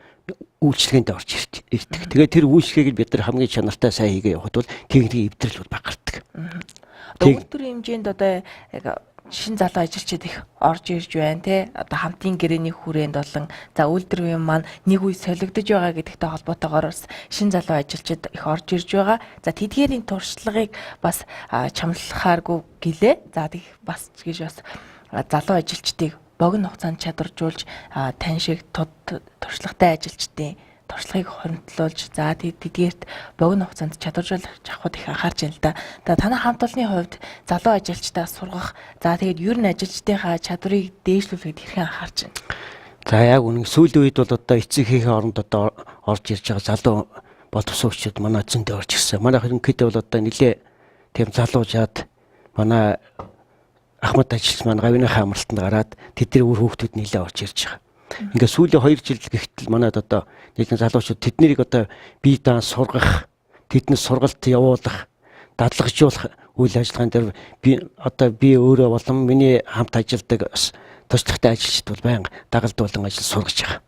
үйлчлэгээнд орж ирдэг. Тэгээ тэр үйлчлэгийг бид нар хамгийн чанартай сайн хийгээ явахад бол техникийн эвдрэл бол баг гардаг. Одоо үйлдвэрийн хэмжээнд одоо яг шин залуу ажилчид их орж ирж байна те. Одоо хамтын гэрээний хүрээнд болон за үйлдвэрийн маань нэг үе солигдож байгаа гэдэгтэй холбоотойгоор бас шин залуу ажилчид их орж ирж байгаа. За тэдгээрийн туршлагыг бас чамлахааргүй гэлээ. За тэг бас гэж бас залуу ажилчдыг богино хугацаанд чадваржуулж тань шиг туршлагатай ажилчдын туршлагыг хоримтлуулж за тэдгээрт богино хугацаанд чадваржуулах авахд их анхаарч байна л да. За танай хамт олонны хувьд залуу ажилчдаа сургах, за тэгээд ер нь ажилчдынхаа чадварыг дээшлүүлэхэд хэрхэн анхаарч байна? За яг үнэн сүүлийн үед бол одоо эцэг эхийн оронд одоо орж ирж байгаа залуу боловсруучид манай зөндөө орж ирсэн. Манай ерөнхийдөө бол одоо нэлээ тийм залуужаад манай ахмад ажилч маань гавныхаа амралтанд гараад тэдний үр хүүхдүүд нэлээ орж ирж байгаа. Ингээд сүүлийн 2 жил гэхтэл манайд одоо нэгэн залуучууд тэднийг одоо бие даан сургах, тэднээс сургалт явуулах, дадлагжуулах үйл ажиллагаан дээр би одоо би өөрөө болон миний хамт ажилладаг бас туршлагатай ажилчид бол байнга дагалдуулан ажил сургаж байгаа.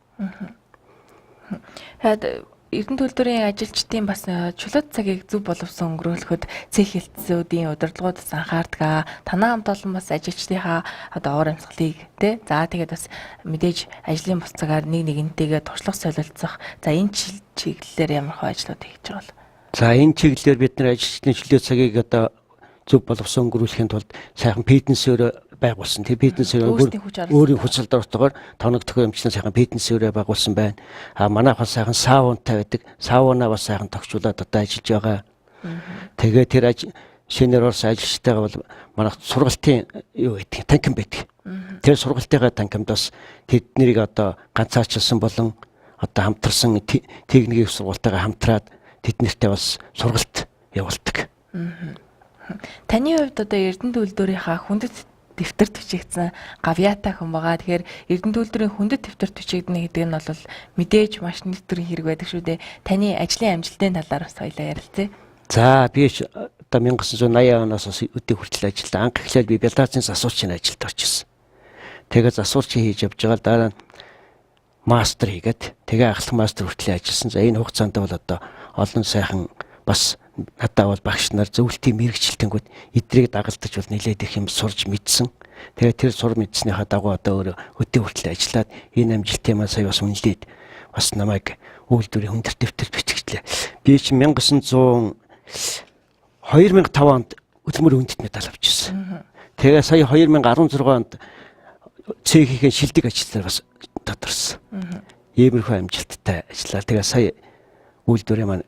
Тэгээд Эрдэнэ төлбөрийн ажилчдын бас чөлөөт цагийг зөв боловсон өнгөрөөлөхөд цэх хэлтсүүдийн удирдлагуудаас анхаардаг. Танай хамт олон бас ажилчдынхаа одоо уур амьсгалыг тий. За тэгээд бас мэдээж ажлын бус цагаар нэг нэгнтэйгээ туршлага солилцох. За энэ чиглэлээр ямар хөө ажлууд хийж байгаа бол? За энэ чиглэлээр бид нар ажилчдын чөлөөт цагийг одоо зөв боловсон өнгөрүүлэхийн тулд сайхан фитнесээр байгуулсан. Тэр фитнесээр өөрийн хүч чадвартайгаар тоног төхөөрөмжлөн сайхан фитнесээр байгуулсан байна. А манайх бас сайхан саунтай байдаг. Саунаа бас сайхан тогтчулаад одоо ажиллаж байгаа. Тэгээ тэр шинээр орсон ажилчтайгаа бол манайх сургалтын юу гэдэг танхим байдаг. Тэр сургалтынхаа танхимд бас тэднийг одоо ганцаарчилсан болон одоо хамтарсан техникийн сургалтайгаа хамтраад тэднэртэй бас сургалт явуулдаг. Таны хувьд одоо Эрдэнэ төлбөрийнхаа хүндэт дэвтэрт бичигдсэн гавьяатай хүн байгаа. Тэгэхээр Эрдэнэ төлбөрийн хүндэт дэвтэрт бичигдэнэ гэдэг нь бол мэдээж маш нэр төрийн хэрэг байдаг шүү дээ. Таны ажлын амжилтын талаар бас хоёлаа ярилцъя. За би одоо 1980 оноос өдөө хүртэл ажиллаа. Анх эхлээд би Беллацийн засварчийн ажилд орчихсон. Тэгээ засварчин хийж явж байгаа дараа нь мастер хийгээд тэгээ ахлах мастер хүртэл ажилласан. За энэ хугацаанд бол одоо олон сайхан бас надад бол багш нар зөвлөлтийн мэрэгчлэлтэнгүүд эдрийг дагалдаж бол нэлээд их юм сурж мэдсэн. Тэгээд тэр сур мэдснийхаа дагуу одоо өөрөө өдөө хүртэл ажиллаад энэ амжилтын маань сая бас үнэлээд бас намайг үйлдвэрийн хүндэр дэвтэрт бичигдлээ. Би чинь 2005 онд хөдөлмөрийн хүндэт медаль авч ирсэн. Тэгээ сая 2016 онд цэхийнхэн шилдэг ажилтнаар бас тодорсон. Иймэрхүү амжилттай ажиллаа. Тэгээ сая үйлдвэрийн маань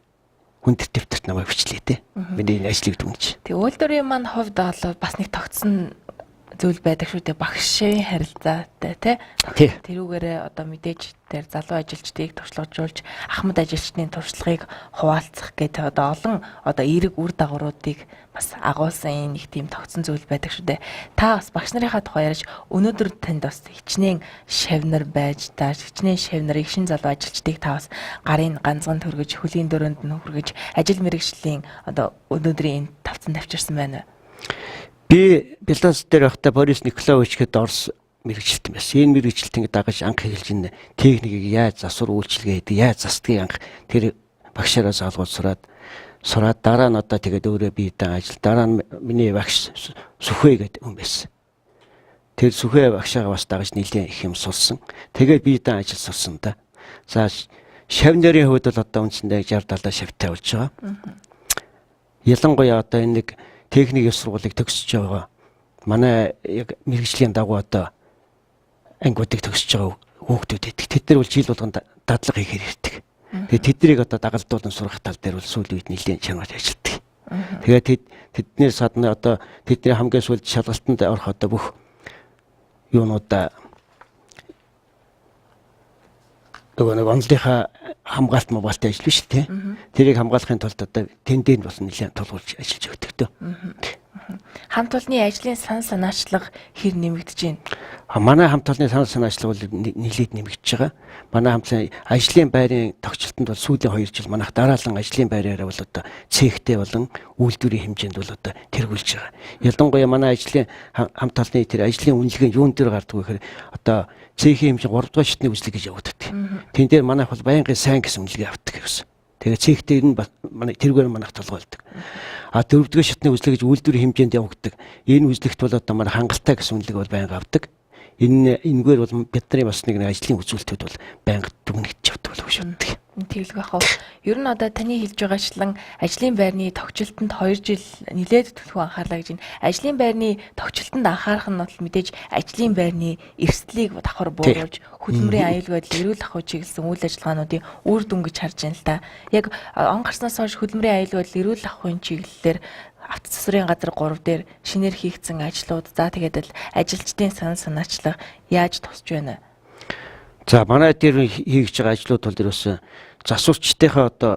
хүндэр дэвтэрт намайг бичлээ те. Миний энэ ажлыг дүнж. Тэг үйлдвэрийн маань хувьд бол бас нэг тогтсон зүйл байдаг шүү дээ. Багш шивийн харилцаатай те. Тэрүүгээрээ одоо мэдээж тэр залуу ажилчдыг туршлагажуулж ахмад ажилчдын туршлагыг хуваалцах гэдэг одоо олон одоо эерэг үр дагавруудыг бас агуулсан энэ нэг тийм тогтсон зүйл байдаг шүү дээ. Та бас багш нарынхаа тухай ярьж өнөөдөр танд бас хичнээн шавнар байж та хичнээн шавнарыг шин залуу ажилчдыг та бас гарын ганцхан төргөж хөлийн дөрөнд нь хүргэж ажил мэргэжлийн одоо өнөөдрийн энэ тавцан тавьчирсан байна. Би Беллац дээр байхдаа Борис Николаевич гээд Орос мэрэгчлэлтэн байсан. Энэ мэрэгчлэлтэнг дагаж анх эхэлж энэ техникийг яаж засвар үйлчилгээ хийдэг, яаж засдгийг анх тэр багшаараа заалгуул сураад дараа нь одоо тэгээд өөрөө бие даан ажил дараа нь миний багш Сүхээ гэдэг хүн байсан. Тэр Сүхээ багшаагаа бас дагаж нэлээд их юм сурсан. Тэгээд бие даан ажил сурсан да. За шав нэрийн хувьд бол одоо үндсэндээ 60 70 шавтай болж байгаа. Ялангуяа одоо энэ нэг техникийн сургуулийг төгсөж байгаа. Манай яг мэргэжлийн дагуу одоо ангиудыг төгсөж байгаа хүүхдүүд байдаг. Тэд нар бол жил болгон дадлага хийхээр ирдэг. Тэгээд тэднийг одоо дагалдуулан сурах тал дээр бол сүүлийн үед нэлээд чангаар ажилладаг. Тэгээд тэдний садны одоо тэдний хамгийн сүүлд шалгалтанд орох одоо бүх юунуудаа нөгөө нэг онлынхаа хамгаалт мобайлтай ажил биш тий. Тэрийг хамгаалахын тулд одоо тэндээ нь бас нэлээд тулгуурлаж ажиллаж өгдөг төө. Хамт олонны ажлын сан санаачлага хэр нэмэгдэж байна? Манай хамт олонны сан санаачлага бол нэлээд нэмэгдэж байгаа. Манай хамт олонны ажлын байрын тогтчлолтод бол сүүлийн 2 жил манайх дараалан ажлын байраараа бол одоо цехтэй болон үйлдвэрийн хэмжээнд бол одоо тэргүүлж байгаа. Ялангуяа манай ажлын хамт олонны тэр ажлын үнэлгээ юун дээр гардаг вэ гэхээр одоо цехийн хэмжээ 3 дугаар шатны үзлэг гэж явагддаг. Тэн дээр манайх бол байнгын сайн гэсэн үнэлгээ авдаг гэсэн. Тэгээ цехтэй энэ манай тэргээр манайх толгойлдог. А дөрөвдүгээр шатны үзлэг гэж үйлдвэрийн хэмжээнд явагддаг. Энэ үзлэгт бол одоо манай хангалттай гэсэн үнэлэг бол байнга авдаг. Энэ энэгээр бол бидний бас нэг ажлын үзүүлэлтүүд бол байнга дүгнэгдэж явдаг болов гэж боддог. Тэглэг байх уу. Ер нь одоо таны хэлж байгаачлан ажлын байрны тогтчлолтод 2 жил нилээд түлхүү анхаарлаа гэж байна. Ажлын байрны тогтчлолтод анхаарах нь бол мэдээж ажлын байрны эрсдлийг давхар бууруулж хөдөлмөрийн аюулгүй байдал, эрүүл ахуй чиглэсэн үйл ажиллагаануудын үр дүн гэж харж байна л да. Яг он гарснаас хойш хөдөлмөрийн аюулгүй байдал, эрүүл ахуйн чиглэлээр авто засварын газар 3 дээр шинээр хийгдсэн ажлууд, за тэгээд л ажилчдын санал санаачлага яаж тусч байна вэ? За манай дээр хийж байгаа ажлууд бол ерөөсөн засварчдынхаа одоо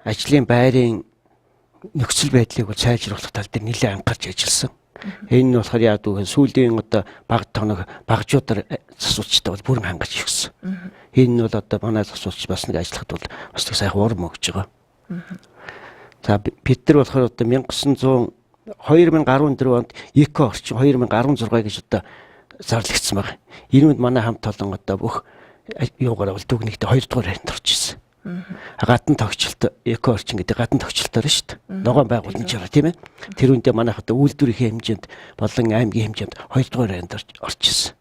ажлын байрын нөхцөл байдлыг бол сайжруулах тал дээр нэлээд анхаарч ажилласан. Энэ нь болохоор яадаг вэ? Сүүлийн одоо баг тоног багжуудаар засварчтай бол бүрэн хангаж өгсөн. Энэ нь бол одоо манай засварч бас нэг ажиллахад бол бас нэг сайхан урам өгч байгаа. За бид нар болохоор одоо 1900 2014 онд эко орчин 2016 гэж одоо зарлагдсан байна. Энэ үнд манай хамт олон одоо бүх юугаар бол дүгнэгдээ 2 дугаар байранд орж ирсэн. Гадна тогтчлолт эко орчин гэдэг гадна тогтчлолтоор шүү дээ. Ногоон байгууламж байгаа тийм ээ. Тэр үндэ манайх одоо үйлдвэрийн хэмжээнд болон аймгийн хэмжээнд 2 дугаар байранд орж ирсэн.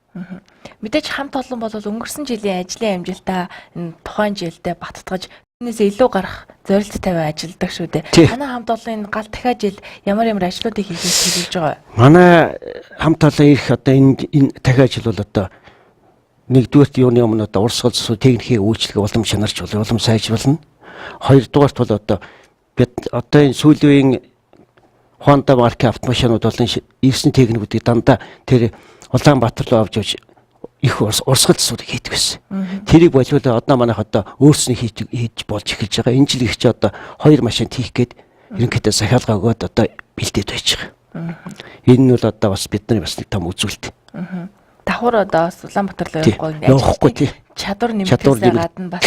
Мэдээж хамт олон бол өнгөрсөн жилийн ажлын амжилтаа энэ тухайн жилдээ баттгаж түүнээс илүү гарах зорилт тавиа ажилладаг шүү дээ. Манай хамт олон энэ гал дахиа жил ямар ямар ажлуудыг хийхийг төлөвлөж байгаа вэ? Манай хамт олон ирэх одоо энэ дахиа жил бол одоо нэгдүгээрт юуны өмнө одоо урсгал засвар техникийн үйлчлэгээ улам чанарч болно, улам сайжруулна. Хоёрдугаарт бол одоо бид одоо энэ сүүлийн үеийн Honda маркийн автомашинууд болон ирсэн техникүүдийг дандаа тэр Улаанбаатар руу авч явж их урсгал засварыг хийдэг байсан. Тэрийг болиулаа одоо манайх одоо өөрснөө хийж болж эхэлж байгаа. Энэ жил их чи одоо 2 машин хийх гээд ерөнхийдөө захиалга өгөөд одоо бэлдээд байж байгаа. Энэ нь бол одоо бас бидний бас нэг том үзүүлэлт. Давхар одоо бас Улаанбаатар руу явахгүй явахгүй тий. Чадвар нэмэгдэхээс гадна бас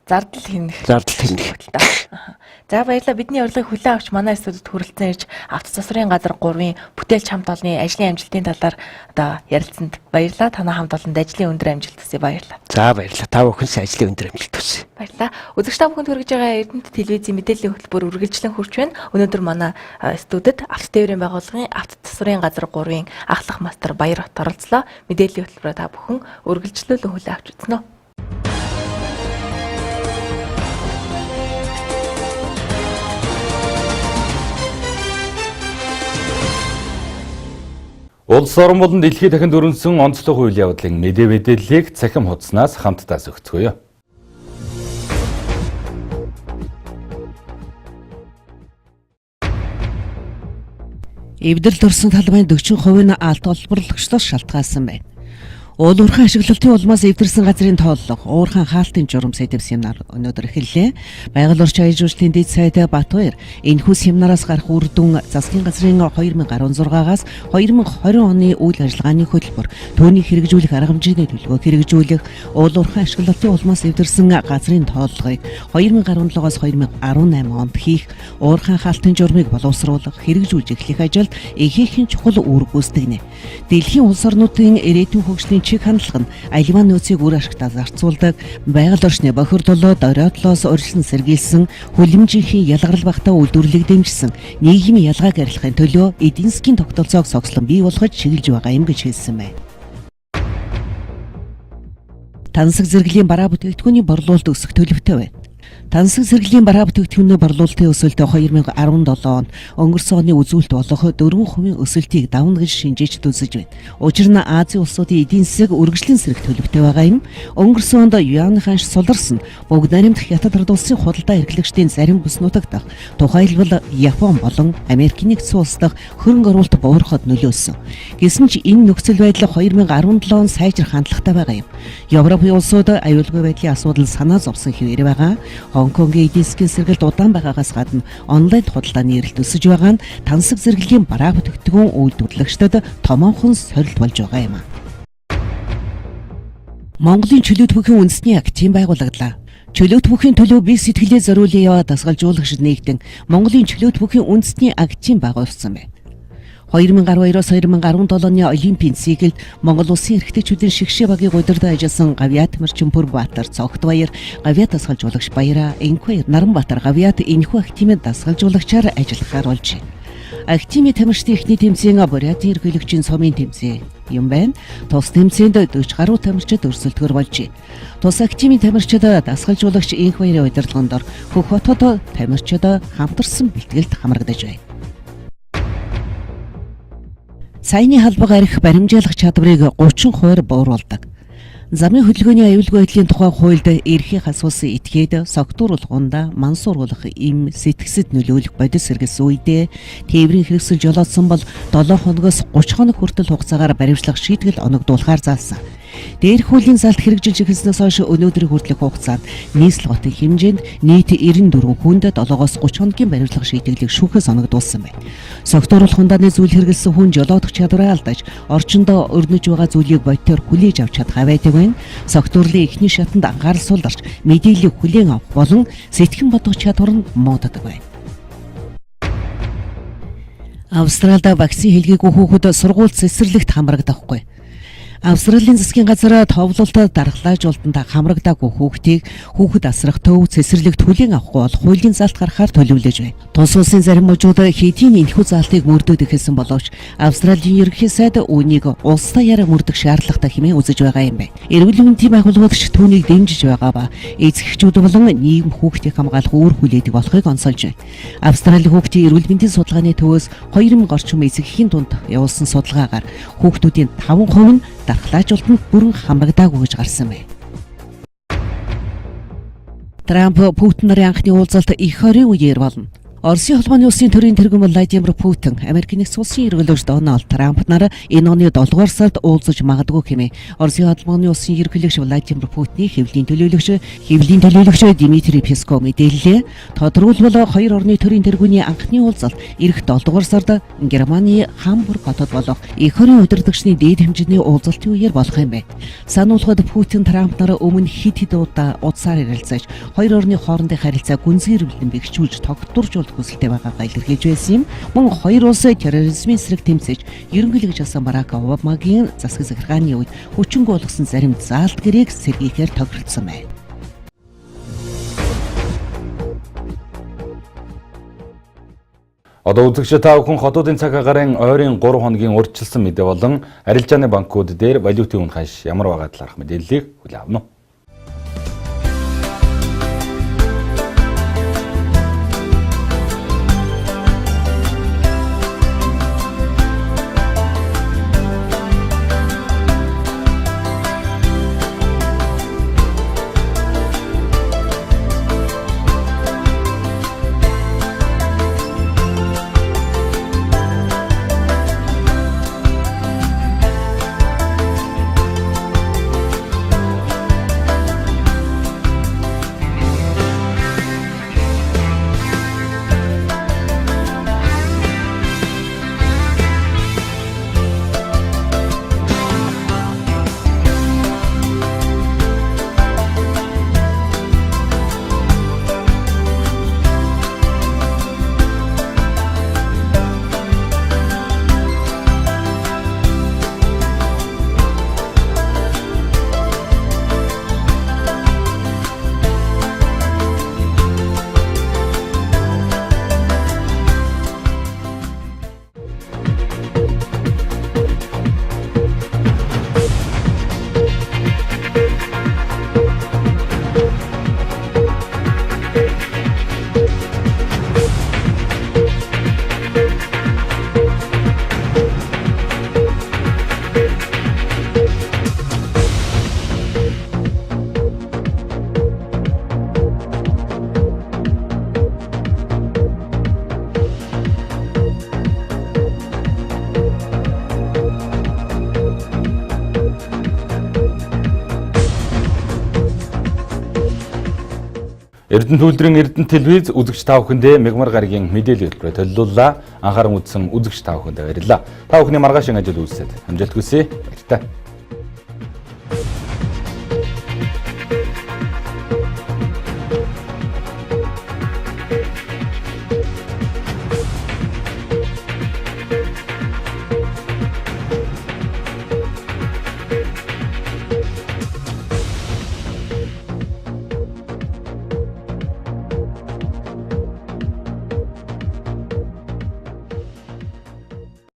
зардал хэмнэх. Зардал хэмнэх. За баярлалаа. Бидний урилгыг хүлээн авч манай студид хүрэлцэн ирж авто засварын газар 3-ын бүтээлч хамт олонны ажлын амжилтын талаар одоо ярилцсанд баярлалаа. Танай хамт олонд ажлын өндөр амжилт хүсье. Баярлалаа. За баярлалаа. Та бүхэн ажлын өндөр амжилт хүсье. Баярлалаа. Үзэгч та бүхэнд хүргэж байгаа Эрдэнэт телевизийн мэдээллийн хөтөлбөр үргэлжлэн хүрч байна. Өнөөдөр манай студид авто тээврийн байгууллагын авто засварын газар 3-ын ахлах мастер Баяр Бат оролцлоо. Мэдээллийн хөтөлбөрөөр та бүхэн үргэлжлүүлэн хүлээн авч үзнэ үү. Улс орон болон дэлхийд дахин дөрөнсөн онцлог үйл явдлын мэдээ мэдээллийг цахим хуудаснаас хамтдаа зөгцгөөе. Эвдрэл төрсэн талбайн 40% нь алт олборлагчлоос шалтгаалсан байна. Уул уурхайн ашиглалтын улмаас эвдэрсэн газрын тооллого, уурхайн хаалтын журам сэдэв семинар өнөөдөр эхэллээ. Байгаль орчин аяж үйлчлэлийн дэд сайд Батбаяр энэхүү семинараас гарах үр дүн засгийн газрын 2016-аас 2020 оны үйл ажиллагааны хөтөлбөр, түүнийг хэрэгжүүлэх арга хэмжээний төлөвөө хэрэгжүүлэх, уул уурхайн ашиглалтын улмаас эвдэрсэн газрын тооллогыг 2017-оос 2018 онд хийх, уурхайн хаалтын журмыг боловсруулах, хэрэгжүүлж эхлэх ажилд ихээхэн чухал үүрэг гүйцэтгэнэ. Дэлхийн улс орнуудын ирээдүйн хөгжлийн чиг хандлага нь аливаа нөөцийг үр ашигтаа зарцуулдаг, байгаль орчны бохирдлоо дөрөөдлоос урьдчилан сэргийлсэн, хүлэмжийн ялгарл багтаа үйлдвэрлэлийг дэмжсэн, нийгмийн ялгааг арилгахын төлөө эдийн засгийн тогтолцоог согслон бий болгож чиглэж байгаа юм гэж хэлсэн байна. Тансаг зэрэглэлийн бараа бүтээгдэхүүний борлуулалт өсөх төлөвтэй байна. Тансаг зэрэглэлийн бараа бүтээгдэхүүний борлуулалтын өсөлт 2017 онд өнгөрсөн оны үзүүлэлт болох 4% өсөлтийг давна гэж шинжээчд үзэж байна. Учир нь Азийн улсуудын эдийн засаг үргэлжлэн сэрэх төлөвтэй байгаа юм. Өнгөрсөн онд юаны ханш суларсан бүгд найрамдах Хятад ард улсын худалдаа эрхлэгчдийн зарим бүс нутаг дахь, тухайлбал Япон болон Америкийн нэгдсэн улс дахь хөрөнгө оруулалт буурахад нөлөөлсөн. Гэсэн ч энэ нөхцөл байдал 2017 онд сайжрах хандлагатай байгаа юм. Европын улсууд аюулгүй байдлын асуудал санаа зовсон хэвээр байгаа. Хонконгийн эдийн засгийн сэргэлт удаан байгаагаас гадна онлайн худалдааны эрэлт өсөж байгаа нь тансаг зэрэглэлийн бараа бүтээгдэхүүн үйлдвэрлэгчдэд томоохон сорилт болж байгаа юм. Монголын чөлөөт бүхийн үндэсний актийн байгуулагдлаа. Чөлөөт бүхийн төлөө би сэтгэлээ зориулъя дасгалжуулагчид нэгдэн Монголын чөлөөт бүхийн үндэсний актийн байгуулсан байна. 2012-оос 2017 оны Олимпийн циклд Монгол улсын эрхтэйчүүдийн шигшээ багийг удирдан ажилласан Гавьяат Мэрчинпүр Баатар, Цогтбаяр, Гавьяат дасгалжуулагч Баяраа, Энхбаяр, Наранбаатар Гавьяат энэхүү активын дасгалжуулагчаар ажиллахаар болжээ. Активын тамирчдын эхний тэмцээн Бурятын ерөнхийлөгчийн сумын тэмцээн юм байна. Тус тэмцээнд 40 гаруй тамирчид өрсөлдөхөр болжээ. Тус активын тамирчид дасгалжуулагч Энхбаярын удирдлагын дор Хөх хотод тамирчид хамтарсан бэлтгэлд хамрагдаж байна. Саяны халбага арх баримжаалах чадварыг 30% бууруулдаг. Замын хөдөлгөөний аюулгүй байдлын тухай хуульд эрхийг асуусан этгээд согтууруулах, мансууруулах, эм сэтгсэд нөлөөлөх бодис сэргэлсэн үедээ тээврийн хэрэгсэл жолоодсон бол 7 хоногоос 30 хоног хүртэл хугацаагаар баримтлах шийтгэл оногдуулахаар заасан. Дээрх хуулийн залт хэрэгжилж эхэлснээс хойш өнөөдрийн хүртэлх хугацаанд нийслэл хотын хэмжээнд нийт 94 хүнд 7-оос 30 хоногийн баримтлах шийтгэлийг шүүхээс оногдуулсан байна. Согтууруулах хундааны зүйл хэрэглэсэн хүн жолоодох чадвараа алдаж, орчиндөө өрнөж байгаа зүйлийг бодитоор хүлээж авч чадах байдаг байна. Согтуурлын эхний шатанд анхаарал суларч, мэдээллийг хүлээн авах болон сэтгэн бодох чадвар нь мууддаг байна. Австралид вакцин хийлгээгүй хүүхэд сургууль цэцэрлэгт хамрагдахгүй. Австралийн засгийн газар товлолтод дархлаажуулалтанд хамрагдаагүй хүүхдийг хүүхэд асрах төв цэцэрлэгт хүлээн авахгүй бол хуулийн залт гаргахаар төлөвлөж байна. Тус улсын зарим мужууд хэдийн энэхүү заалтыг мөрдөөд эхэлсэн боловч Австралийн ерөнхий сайд үүнийг улс даяараа мөрдөх шаардлагатай хэмээн үзэж байгаа юм байна. Эрүүл мэндийн байгууллагууд ч түүнийг дэмжиж байгаа ба эцэг эхчүүд болон нийгэм хүүхдийг хамгаалах үүр хүлээдэг болохыг онцолж байна. Австралийн хүүхдийн эрүүл мэндийн судалгааны төвөөс 2000 орчим эцэг эхийн дунд явуулсан судалгаагаар хүүхдүүдийн 5% нь дархлаажуулалтанд бүрэн хамрагдаагүй гэж гарсан байна. Трамп Путин нарын анхны уулзалт эх орон үеэр болно. Оросын холбооны улсын төрийн тэргүүн Владимир Путин, Америк нэгдсэн улсын ерөнхийлөгч Дональд Трамп нар энэ оны 7 дугаар сард уулзаж магадгүй хэмээн Оросын холбооны улсын ерөнхийлөгч Владимир Путиний хэвлэлийн төлөөлөгч Дмитрий Песков мэдээллээ. Тодорхойлбол хоёр орны төрийн тэргүүний анхны уулзалт ирэх 7 дугаар сард Германы Хамбург хотод болох эх орон удирдагчны дээд хэмжээний уулзалтын үеэр болох юм байна. Сануулхад Путин Трамп нар өмнө хэд хэд удаа утсаар ярилцаж хоёр орны хоорондын харилцаа гүнзгийрүүлэн бэхжүүлж тогтворжуулах хүсэлтэй байгаагаа илэрхийлж байсан юм. Мөн хоёр улс терроризмын эсрэг тэмцэж ерөнхийлөгч асан Барак Обамагийн засаг захиргааны үед хүчингүй болгосон зарим заалт гэрээг сэргийхээр тохиролцсон байна. Одоо үзэгч та бүхэн хотуудын цаг агарын ойрын 3 хоногийн урьдчилсан мэдээ болон арилжааны банкуд дээр валютын үн ханш ямар байгаа талаарх мэдээллийг хүлээн авна. Эрдэнэ түүлдрийн Эрдэнэ телевиз үзэгч та бүхэндээ мягмар гарагийн мэдээлэл хөтөлбөрөөр төлөвлөлөө. Анхааран үзсэн үзэгч та бүхэндээ баярлалаа. Та бүхний маргаашин ажил үйлсэд амжилт хүсье. Баяртай.